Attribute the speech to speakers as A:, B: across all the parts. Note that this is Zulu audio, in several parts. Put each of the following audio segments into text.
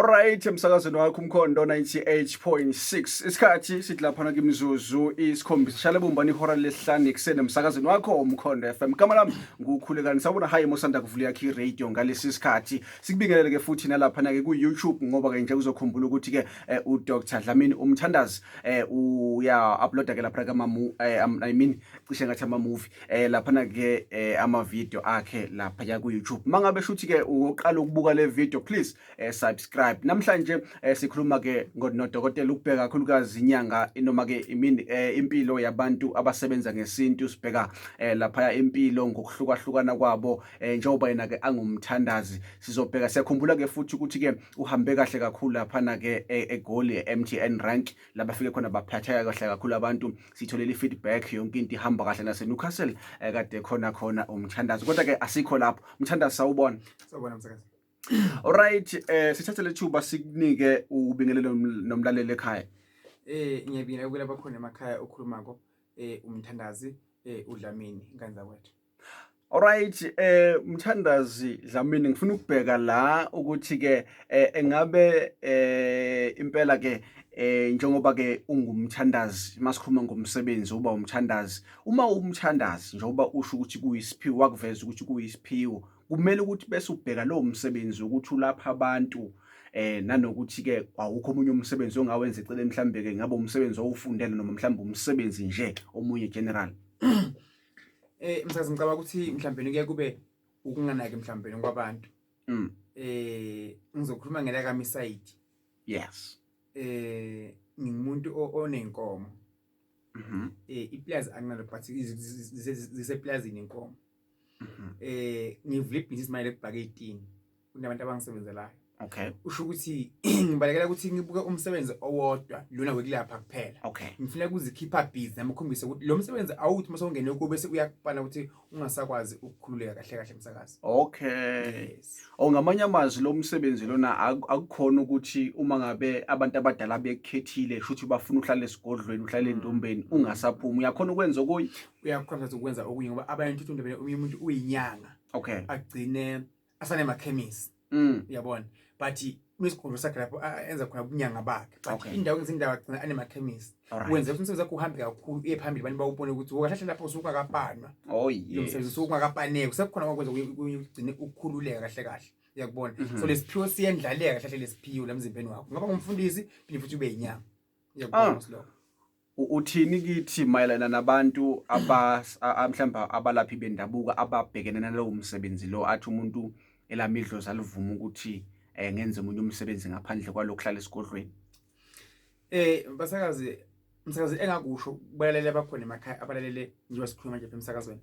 A: Alright, emsakazweni wakho Umkhondo 98.6. Isikhathi sithi lapha kimzuzu isikhombisa shale bumbani ihora lesihlanu ekuseni emsakazweni wakho Umkhondo FM. Igama lami nguKhulekani. Sawubona, hi mosanda kuvula yakhe i-radio ngalesi sikhathi. Sikubingelele ke futhi nalapha ke ku YouTube, ngoba ke nje uzokhumbula ukuthi ke uDr Dlamini umthandazi uya uploada ke lapha kama, I mean, cishe ngathi ama movie lapha ke, ama video akhe lapha ya ku YouTube. Mangabe shuthi ke uqala ukubuka le video, please subscribe. Namhlanje sikhuluma ke nodokotela ukubheka kakhulukazi inyanga noma ke, I mean, impilo yabantu abasebenza ngesintu. Sibheka lapha impilo ngokuhlukahlukana kwabo, njengoba yena ke angumthandazi. Sizobheka, siyakhumbula ke futhi ukuthi ke uhambe kahle kakhulu lapha ke eGoli, MTN Rank, labafike khona baphatheka kahle kakhulu abantu. Sitholele i-feedback, yonke into ihamba kahle nase Newcastle, kade khona khona umthandazi, kodwa ke asikho lapho. Umthandazi, sawubona.
B: Sawubona, msakazi.
A: Alright, sithathe lethuba sikunike ubingelelo nomlaleli ekhaya.
B: Ngiyabingelela kulaba khona emakhaya, okhulumako umthandazi uDlamini, ingane zakwethu.
A: Alright, Mthandazi Dlamini, ngifuna ukubheka la ukuthi ke engabe impela ke njengoba ke ungumthandazi, masikhuluma ngomsebenzi uba umthandazi, uma umthandazi, njengoba usho ukuthi kuyisiphiwo, wakuveza ukuthi kuyisiphiwo, kumele ukuthi bese ubheka lo msebenzi ukuthi ulapha abantu, nanokuthi ke awukho omunye umsebenzi ongawenza eceleni, mhlambe ke ngabe umsebenzi owufundele noma mhlambe umsebenzi nje omunye general?
B: Msakazi, ngicabanga ukuthi mhlawumbe kuye kube ukunganaki mhlawumbe kwabantu. Ngizokhuluma ngela kami side. Ngingumuntu onenkomo. Iplaza anginalo, but ziseplazini inkomo. Ngivula ibhizinisi manje lekubhaka etini. Kunabantu abangisebenzelayo. Usho ukuthi ngibalekela ukuthi ngibuke umsebenzi owodwa lona wekulapha kuphela. Ngifuna ukuzikhipha busy nami, ukhombise ukuthi lo msebenzi awuthi uma sewungene kuwo bese uyakupana ukuthi ungasakwazi ukukhululeka kahle kahle, msakazi. Yes.
A: Oh, ngamanye amazwi lo msebenzi lona akukhona ukuthi uma ngabe abantu abadala bekukhethile, shuthi bafuna uhlale esigodlweni, uhlale entombeni, ungasaphumi, uyakhona ukwenza okunye.
B: Uyakhona ukwenza okunye, ngoba abanye uthi omunye umuntu uyinyanga, agcine asanemakhemisi, uyabona, but unesigodlo sakhe lapho enza khona ubunyanga bakhe, but indawo ngezindawo agcina anemakhemisi. Wenza ukuthi umsebenzi wakho uhambe kakhulu, uye phambili, abantu bawubone ukuthi kahle kahle lapho usuke ungakapanwa lo msebenzi, usuke ungakapaneki, sekukhona kwakwenza ugcine ukukhululeka kahle kahle, uyakubona. So lesiphiwo siyendlaleka kahle kahle, lesiphiwo la emzimbeni wakho, ngaba ngumfundisi phinde futhi ube yinyanga, uyakubona lokho.
A: Uthini kithi mayelana nabantu mhlawumbe abalaphi bendabuko ababhekene nalowo msebenzi lo, athi umuntu elami idlozi alivuma ukuthi ngenze omunye umsebenzi ngaphandle kwalokuhlala esigodlweni?
B: Basakazi, msakazi, engakusho kubalaleli abakhona emakhaya abalalele njengoba sikhuluma nje emsakazweni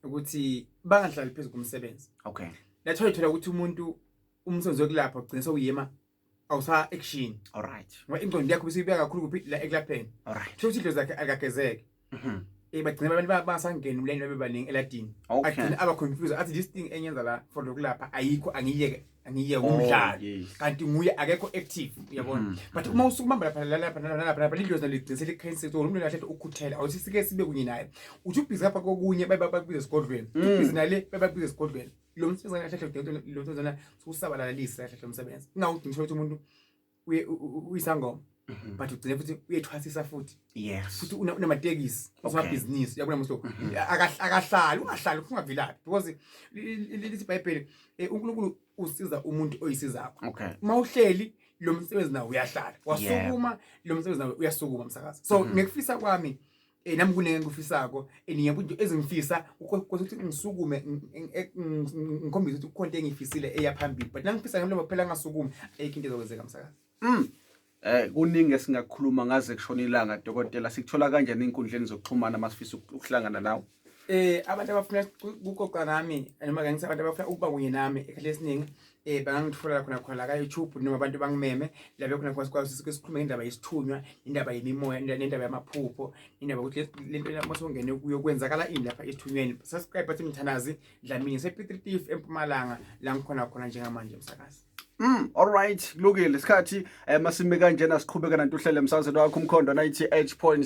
B: ukuthi bangahlali phezu komsebenzi. Lathola ithola ukuthi umuntu umsebenzi wokulapha ugcina sewuyema, awusa action, ngoba ingqondo yakho bese ibeka kakhulu kuphi? La ekulapheni. Thola ukuthi idlozi lakhe akagezeke. Bagcina abantu basangena umleni, babe baningi eladini. Agcina aba confused, athi this thing enyenza la for lokulapha ayikho, angiyeke, angiyeke, umdlalo. Kanti nguye akekho active, uyabona. But uma usukubamba lapha lapha nalapha lapha, lidlozi naligcina selikhanyisile ukuthi umuntu kahle ukhuthela, awuthi sike sibe kunye naye, uthi ubhizi lapha kokunye, bakubiza esigodlweni, ubhizi nale, bakubiza esigodlweni. Lo msebenzi kahle kahle, lo msebenzi usabalalisa kahle lo msebenzi, ungawugcina ukuthi umuntu uyisangoma, but ugcine futhi uyethwasisa futhi, futhi unamatekisi, usomabhizinisi, uyabona mhlo, akahlali, ungahlali, ungavilaphi, because lithi iBhayibheli, uNkulunkulu usiza umuntu oyisizakho. Uma uhleli, lo msebenzi nawo uyahlala, wasukuma, lo msebenzi nawo uyasukuma, msakazi. So ngekufisa kwami, nami kunenge ngikufisako, ngiyabuthi ezingifisa ukuthi ngisukume, ngikhombise ukuthi kukhona into engiyifisile eya phambili, but nangifisa ngemlomo kuphela, ngasukumi, ayikho into ezokwenzeka, msakazi.
A: Kuningi esingakukhuluma ngaze kushona ilanga, dokotela. Sikuthola kanjani einkundleni zokuxhumana masifisa ukuhlangana nawe?
B: Abantu abafuna ukuxoxa nami, noma ke ngithi abantu abafuna ukuba kunye nami esikhathini esiningi, bangangithola khona khona la ka YouTube, noma abantu bangimeme la bekhona khona, sikwazi sike sikhulume ngendaba yesithunywa, indaba yemimoya, nendaba yamaphupho, indaba ukuthi lento mase ungene kuyo kwenzakala ini lapha esithunyweni. Subscribe, bathi Mthandazi Dlamini, se-Piet Retief eMpumalanga la ngikhona khona njengamanje, msakazi.
A: All right, kulungile. Isikhathi masime kanjena, siqhubeka nanto uhlele emsakazweni wakho Umkhondo 98.